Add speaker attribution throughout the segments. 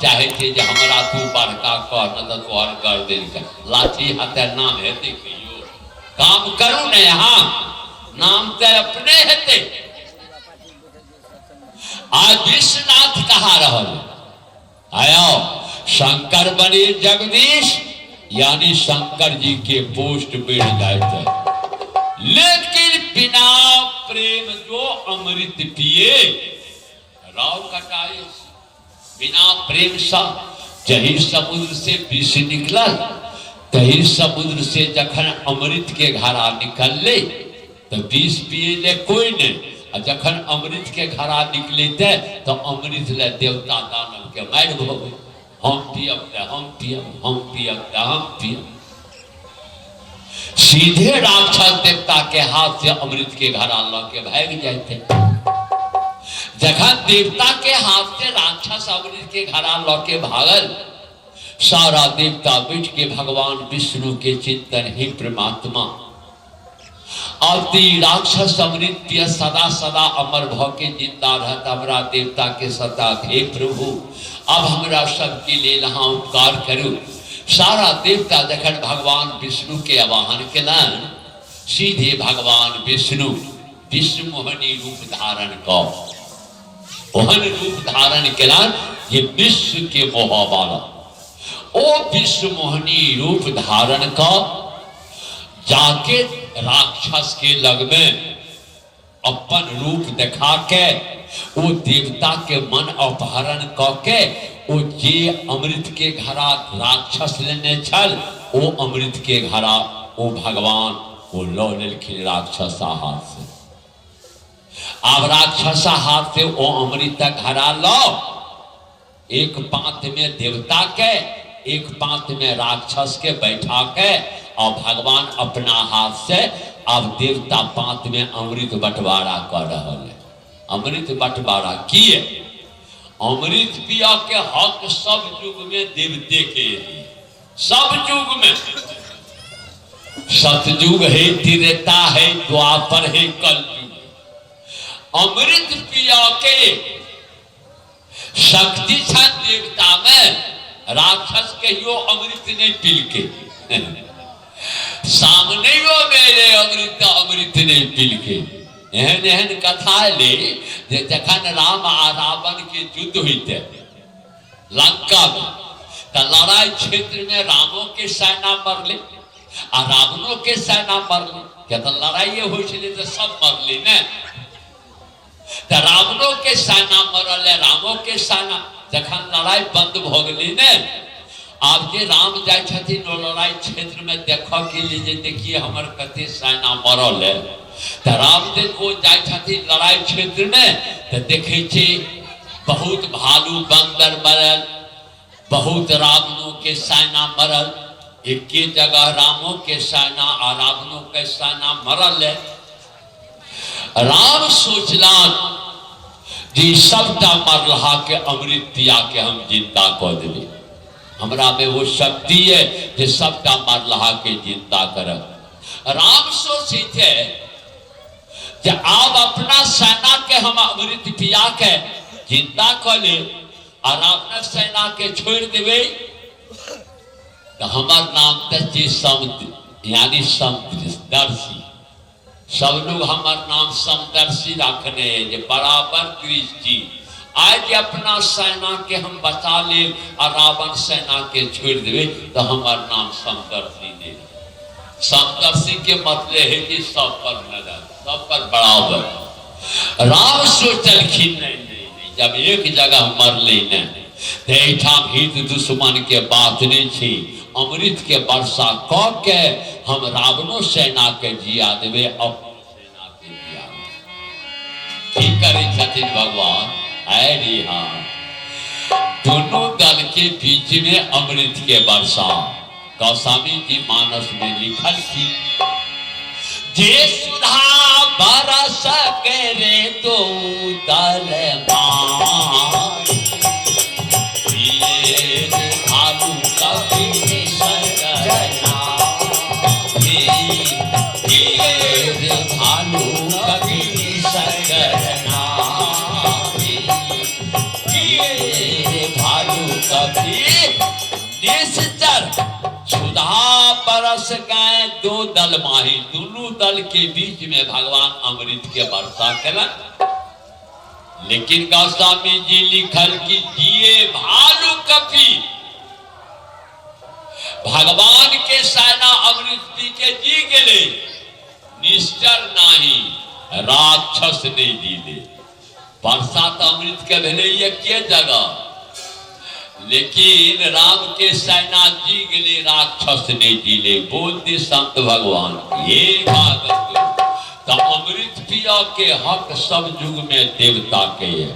Speaker 1: चाहे छै जे हमरा तू बड़का कह, न तऽ तोहर गर्दन के लाठी हाथे नाम हेतै कहियो? काम करू ने अहाँ, नाम तऽ अपने हेतै। आ विश्वनाथ कहा रहल आयो शंकर बनी जगदीश, यानी शंकर जी के पोस्ट बढ़ जाए थे, लेकिन बिना प्रेम जो अमृत पिए राव कटाए। बिना प्रेम सा जही समुद्र से विष निकलल तही समुद्र से जखन अमृत के घड़ा निकलले तो विष पिए ले कोई नहीं, आ जखन अमृत के घड़ा निकले तो अमृत ले देवता दानव के मारि भऽ गेल। हम पियब तऽ हम पियब, हम पियब तऽ हम पियब। सीधे राक्षस देवता के हाथ से अमृत के घड़ा लऽ के भागि जाते। जखन देवता के हाथ से राक्षस अमृत के घड़ा लऽ के भागल, सारा देवता बैठ के भगवान विष्णु के चिंतन, हे परमात्मा, अब ती राक्षस अमृत पिय सदा सदा अमर भ के जिंदा रहत हमरा देवता के सता। हे प्रभु, अब हमरा सबके लेल अहाँ उपकार करू। सारा देवता जखन भगवान विष्णु के आवाहन केलनि, सीधे भगवान विष्णु विष्णु मोहनी रूप धारण क ओहन रूप धारण केलनि जे विश्व के मोह वाला। ओ विश्व मोहनी रूप धारण क जाके राक्षस के लग में अपन रूप देखा के ओ देवता के मन अपहरण क के ओ जे अमृत के घड़ा राक्षस लेने छल, ओ अमृत के घड़ा ओ भगवान ओ लऽ लेलखिन राक्षस हाथ से। आब राक्षस हाथ से ओ अमृत घड़ा लऽ एक पात में देवता के, एक पात में राक्षस के बैठा के और भगवान अपना हाथ से अब देवता पात में अमृत बंटवारा कर रहा है। अमृत बंटवारा किए? अमृत पिया के हक सब युग में देवते के है, सब युग में। सतयुग है, त्रेता है, द्वापर है, कलयुग। अमृत पिया के शक्ति छनि देवता में, राक्षस कहियो अमृत नहीं पिलके। सामने मेरे अमृत अमृत नहीं पिलके। एहन एहन कथा एलै जे जखन राम आ रावण के युद्ध होइते लंका में, तऽ लड़ाई क्षेत्र में रामो के सेना मरले आ रावणो के सेना मरले। किया तऽ लड़ाइए होइ छलै तऽ सब मरले ने। तऽ रावणो के सेना मरल है, रामो के सेना। जखन लड़ाई बंद भऽ गेलै ने, आब जे राम जाइ छथिन ओ लड़ाई क्षेत्र में देखऽ के लिए जे देखिए हमर कते सेना मरल है, तऽ राम जे ओ जाइ छथिन लड़ाई क्षेत्र में तऽ देखै छै बहुत भालू बंदर मरल, बहुत रावणों के सेना मरल। एके जगह रामो के सेना आ रावणों के सेना मरल है। राम सोचलान जे सबटा मरलहा के अमृत पिया के हम जिंदा कऽ देबै, हमरा में वो शक्ति है जे सबटा मरलहा के जिंदा करब। राम सोचै थे जे आब अपना सेना के हम अमृत पिया के जिंदा कऽ लेब आ रावणक सेना के छोड़ि देबै तऽ हमर नाम तऽ छी सम, यानी समदर्शी। सब लोग हमर नाम समदर्शी रखने है जे बराबर दृष्टि। आइ जे अपना सेना के हम बचा लेब आ रावण सेना के छोड़ि देबै तऽ हमर नाम समदर्शी नहि। समदर्शी के मतलब है कि सब पर नजर, सब पर बराबर। राम सोचलखिन नहीं नहीं नहीं, जब एक जगह मरले नहीं तऽ एहिठाम हित दुश्मन के बात नहीं छी, अमृत के वर्षा क के हम रावणो सेना के जिया देबै, अपनो सेना के जिया देबै। की करै छथिन भगवान? अरे हाँ, दोनों दल के बीच में अमृत के वर्षा। गोस्वामी जी मानस में लिखल की जे सुधा बरस करे तो दल भालू कभी भालू कभी भालू कपि निश्चर सुधा बरस गए दो दल माही। दुनू दल के बीच में भगवान अमृत के वर्षा केलन। लेकिन गोस्वामी जी लिखल कि जिए भालू कपि, भगवान के सेना अमृत पी के जी गेले, निश्चर नाही राक्षस नहीं जीले। वर्षा तो अमृत के भेलै एके जगह, लेकिन राम के सेना जी गेले, राक्षस नहीं जीले। बोल दे संत भगवान हे भागवत। तो अमृत पिया के हक सब युग में देवता के है।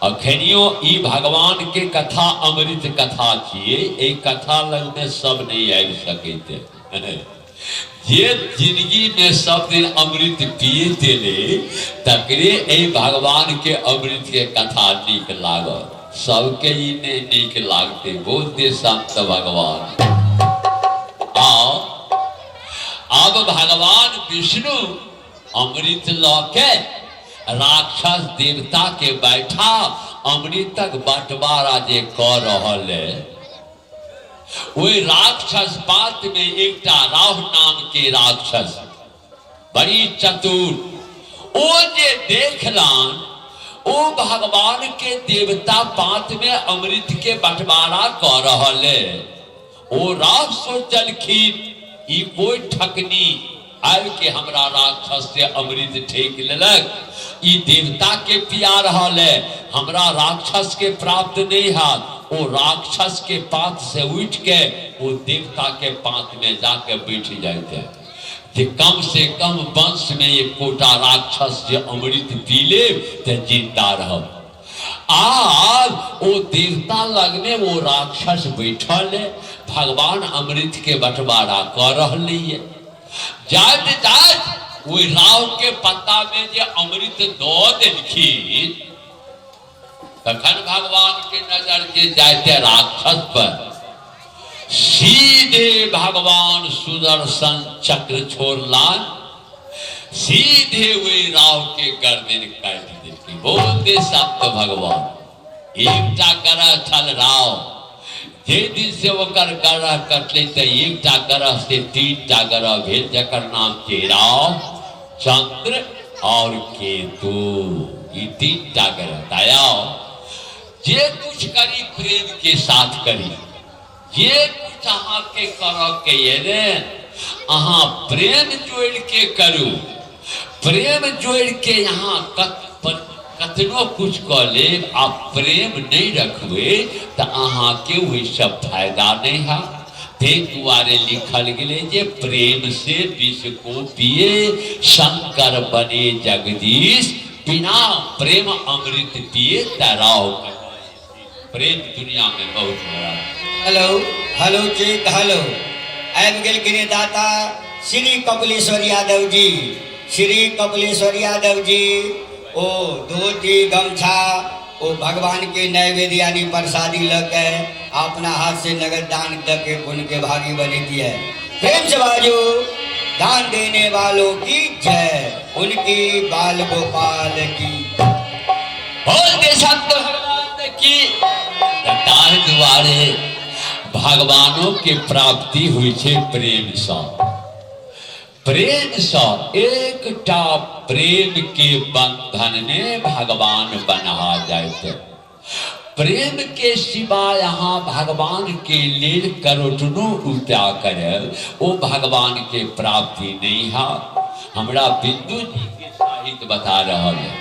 Speaker 1: अखनियो ई भगवान के कथा अमृत कथा छियै, एहि कथा लग में सब नहीं आबि सकैत है। जे जिंदगी में सब दिन अमृत पिए देले तकरे एहि भगवान के अमृत के कथा नीक लागल, सबके ई नहीं नीक लागते। बोल दे संत भगवान। आओ अब भगवान विष्णु अमृत लऽ के राक्षस देवता के बैठा अमृतक बंटवारा जे कऽ रहल है, ओहि राक्षस पात में एकटा राहु नाम के राक्षस बड़ी चतुर, ओ जे देखलान ओ भगवान के देवता पात में अमृत के बंटवारा कऽ रहल है। ओ राह सोचलखिन ई कोई ठकनी आबि के हमरा राक्षस से अमृत ठेक लेलक, ई देवता के पिया रहल है, हमरा राक्षस के प्राप्त नहीं हाथ। ओ राक्षस के पात से उठ के ओ देवता के पात में जाके बैठ जाते हैं जे कम से कम वंश में एक कोटा राक्षस जे अमृत पी ले तो जिंदा रहब। आब ओ देवता लगमे ओ राक्षस बैठल है, भगवान अमृत के बंटवारा कऽ रहलै है। जाइत जाइत ओहि राव के पत्ता में जे अमृत दऽ देलखिन, तखन भगवान के नजर जे जाइते राक्षस पर, सीधे भगवान सुदर्शन चक्र छोड़लान, सीधे ओहि राव के गर्दन काटि देलकै। बोल दे सत्य भगवान। एकटा ग्रह छल राव, जे दिन से ओकर ग्रह कटलै तऽ एकटा ग्रह से तीनटा ग्रह भेल, जकर नाम छै राव, चंद्र और केतु। ई तीनटा ग्रह। दयाओ जे कुछ करी प्रेम के साथ करी, जे कुछ अहाँके करऽ के ये ने अहाँ प्रेम जोड़ि के करू। प्रेम जोड़ि के यहाँ कतनो कुछ कऽ लेब आ प्रेम नहि रखबै तऽ अहाँके ओहिसँ फायदा नहि हैत। ताहि दुआरे लिखल गेलै जे प्रेम से विष को पिए शंकर बने जगदीश, बिना प्रेम अमृत पिए तराव। प्रेम दुनिया में बहुत बड़ा।
Speaker 2: Hello hello check hello. आबि गेलखिन दाता श्री कपिलेश्वर यादव जी। श्री कपिलेश्वर यादव जी ओ धोती गमछा ओ भगवान के नैवेद्य यानी प्रसादी लऽ के अपना हाथ से नगद दान दऽ के पुण्य के भागी बने दिए। प्रेम से बाजू दान देने वालों की जय, उनकी बाल गोपाल की।
Speaker 1: बोल दे संत भगवान की। ताहि दुआरे भगवानों के प्राप्ति हुई छे प्रेम सँ। प्रेम सँ एकटा प्रेम के बंधन में भगवान बन्हा जाते। प्रेम के सिवा यहाँ भगवान के लेल करोटनो उपाय करब ओ भगवान के प्राप्ति नहीं है। हमरा बिंदु जी के साहित्य बता रहल है।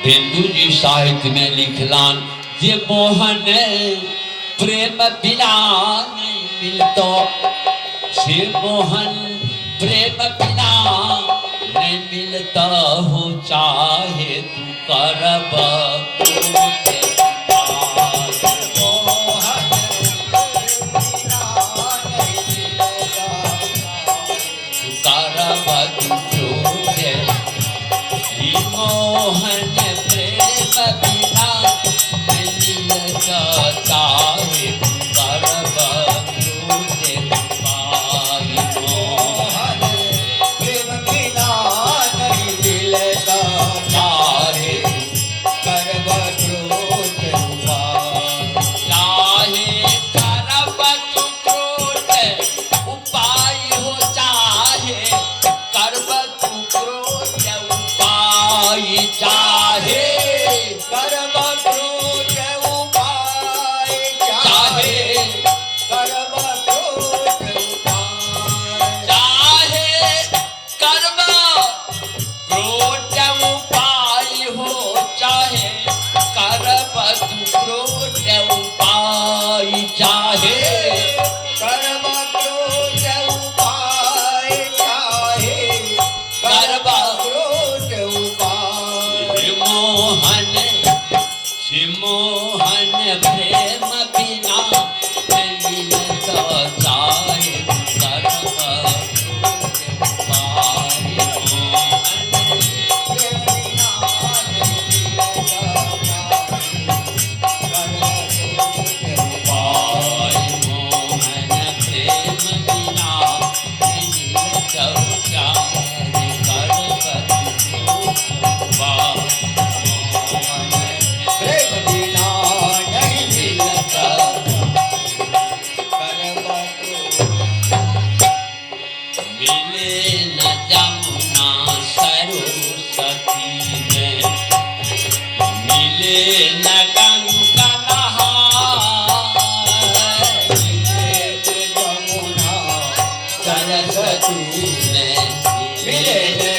Speaker 1: बिंदु जी साहित्य में लिखलान जे मोहन प्रेम बिना नहीं मिलतो, से मोहन प्रेम बिना नहीं मिलता हो चाहे तू करब मोहन प्रेम बिना नहीं मिलता चाहे तू करब
Speaker 2: मोहन प्रेम बिना नहीं मिलता चाहे करब।
Speaker 1: उपाय चाहे,
Speaker 2: करब क्रोध उपाय चाहे, करब क्रोध उपाय।
Speaker 1: हे मोहन श्री मोहन प्रेम बिना मिलत चाहे, करब क्रोध उपाय मोहन।
Speaker 2: प्रेम बिना नहीं मिलत चाहे, करब क्रोध
Speaker 1: उपाय मोहन प्रेम बिना मिलत चाहे, करब क्रोध उपाय मोहन।
Speaker 2: प्रेम बिना नहीं मिलत, करब क्रोध।
Speaker 1: मिले न जमुना सरस्वती में, मिले न गंगा नहाय,
Speaker 2: मिले जमुना
Speaker 1: सरस्वती में
Speaker 2: मिले